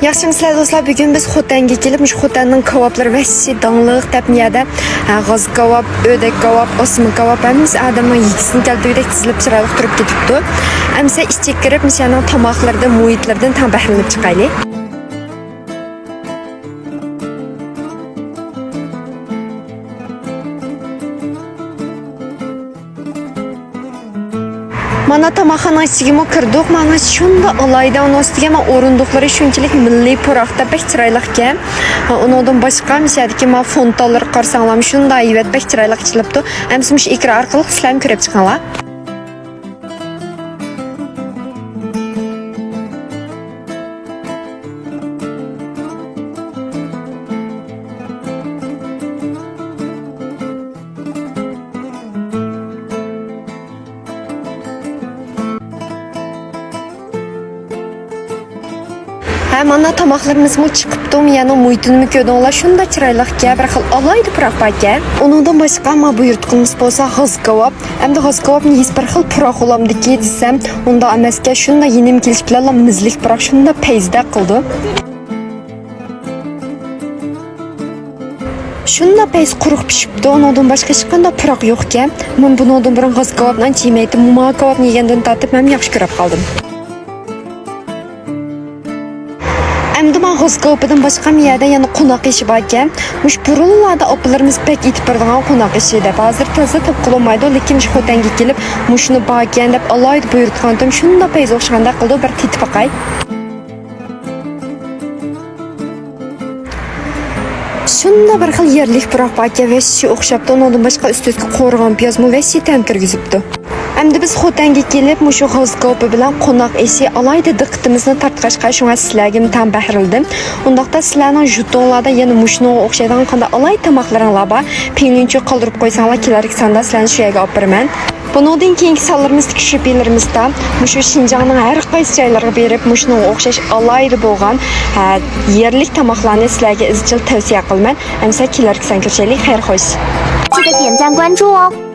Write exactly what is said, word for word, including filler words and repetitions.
ياخشىمۇسىلەر دوستلار؟ بۈگۈن بىز خوتەنگە كېلىپ، مۇشۇ خوتەننىڭ كاۋاپلىرى ۋەھشىي داڭلىق دەپ، مۇ يەردە، ھە، غاز كاۋاپ، ئۆردەك كاۋاپ، ئاسما كاۋاپ، ھەممىسى ئادەمنىڭ يېگۈسىنى كەلتۈرگۈدەك تىزىلىپ چىرايلىق تۇرۇپ كېتىپتۇ. ئەمىسە ئىچىگە كىرىپ، مۇشۇ يەرنىڭ تاماقلىرىدىن، مۇھىتلىرىدىن تەڭ بەھرىلىنىپ چىقايلى. مانا تاماقخانىنىڭ ئىچىگىمۇ كىردۇق. مانا شۇنداق ئالاھىدە، ئۇنىڭ ئۈستىگە مانا ئورۇندۇقلىرى شۇنچىلىك مىللىي پۇراقتا بەك چىرايلىقكەن. ھە، ئۇنىڭدىن باشقا مۇشۇ يەردىكى مانا فونتانلىرى قارىساڭلار، شۇنداق ھەيۋەت، بەك چىرايلىق ئېچىلىپتۇ. ئەمسە مۇشۇ ئېكران ئارقىلىق سىلەرمۇ كۆرۈپ چىقىڭلار. ھە، مانا تاماقلىرىمىزمۇ چىقىپتۇ. يەنە مۇھىتىنىمۇ كۆردۈڭلار، شۇنداق چىرايلىقكەن، بىر خىل ئالاھىدە پۇراق باركەن. ئۇنىڭدىن باشقا، ما بۇيرۇتقىنىمىز بولسا غاز كاۋاپ. ئەمدى غاز كاۋاپنى يېسە بىر خىل پۇراق بولامدىكى دېسەم، ئۇنداق ئەمەسكەن. شۇنداق يېنىم كېلىش بىلەنلا مىزلىك پۇراق شۇنداق پەيزىدەك قىلىدۇ. شۇنداق پەيزى قۇرۇق پىشىپتۇ، ئۇنىڭدىن باشقا ھېچقانداق پۇراق يوقكەن. مەن بۇنىڭدىن بۇرۇن غاز كاۋاپنى ئانچە يېمەيتتىم، ما كاۋاپنى يېگەندىن تارتىپ مەن ياخشى كۆرۈپ قالدىم. ئەمدى مانا غاز كاۋىپىدىن باشقا مۇ يەردە يەنە قوناق ئېشى باركەن. مۇشۇ بۇرۇنلاردا ئاپىلىرىمىز بەك ئېتىپ بېرىدىغان قوناق ئېشى دەپ، ھازىر تازا تاپقىلى بولمايدۇ، لېكىن مۇشۇ خوتەنگە كېلىپ مۇشۇنى باركەن دەپ ئالاھىدە بۇيرۇتقانتىم. شۇنداق پەيزى ئوخشىغاندەك قىلىدۇ، بىر تېتىپ باقاي. شۇنداق بىر خىل يەرلىك پۇراق باركەن، ۋەھشىي ئوخشاپتۇ. ئۇنىڭدىن باشقا ئۈستىگە قورۇغان پىيازمۇ ۋەھشىي تەم كىرگۈزۈپتۇ. ئەمدى بىز خوتەنگە كېلىپ، مۇشۇ غاز كاۋىپى بىلەن قوناق ئېشى ئالاھىدە دىققىتىمىزنى تارتقاچقا، شۇڭا سىلەرگىمۇ تەڭ بەھرىلىدىم. ئۇنداقتا سىلەرنىڭ ژۇتۇڭلاردا يەنە مۇشۇنىڭغا ئوخشايدىغان قانداق ئالاھىدە تاماقلىرىڭلار بار؟ پىڭلىنچۈ قالدۇرۇپ قويساڭلار، كېلەركى ساندا سىلەرنى شۇ يەرگە ئاپىرىمەن. بۇنىڭدىن كېيىنكى سانلىرىمىزدىكى شۆپىلىرىمىزدە مۇشۇ شىنجاڭنىڭ ھەر قايسى جايلىرىغا بېرىپ، مۇشۇنىڭغا ئوخشاش ئالاھىدە بولغان، ھە، يەرلىك تاماقلارنى سىلەرگە ئىزچىل تەۋسىيە قىلىمەن. ئەمىسە كېلەركى سان كۆرۈشەيلى. خەير خوش. 记得点赞关注哦。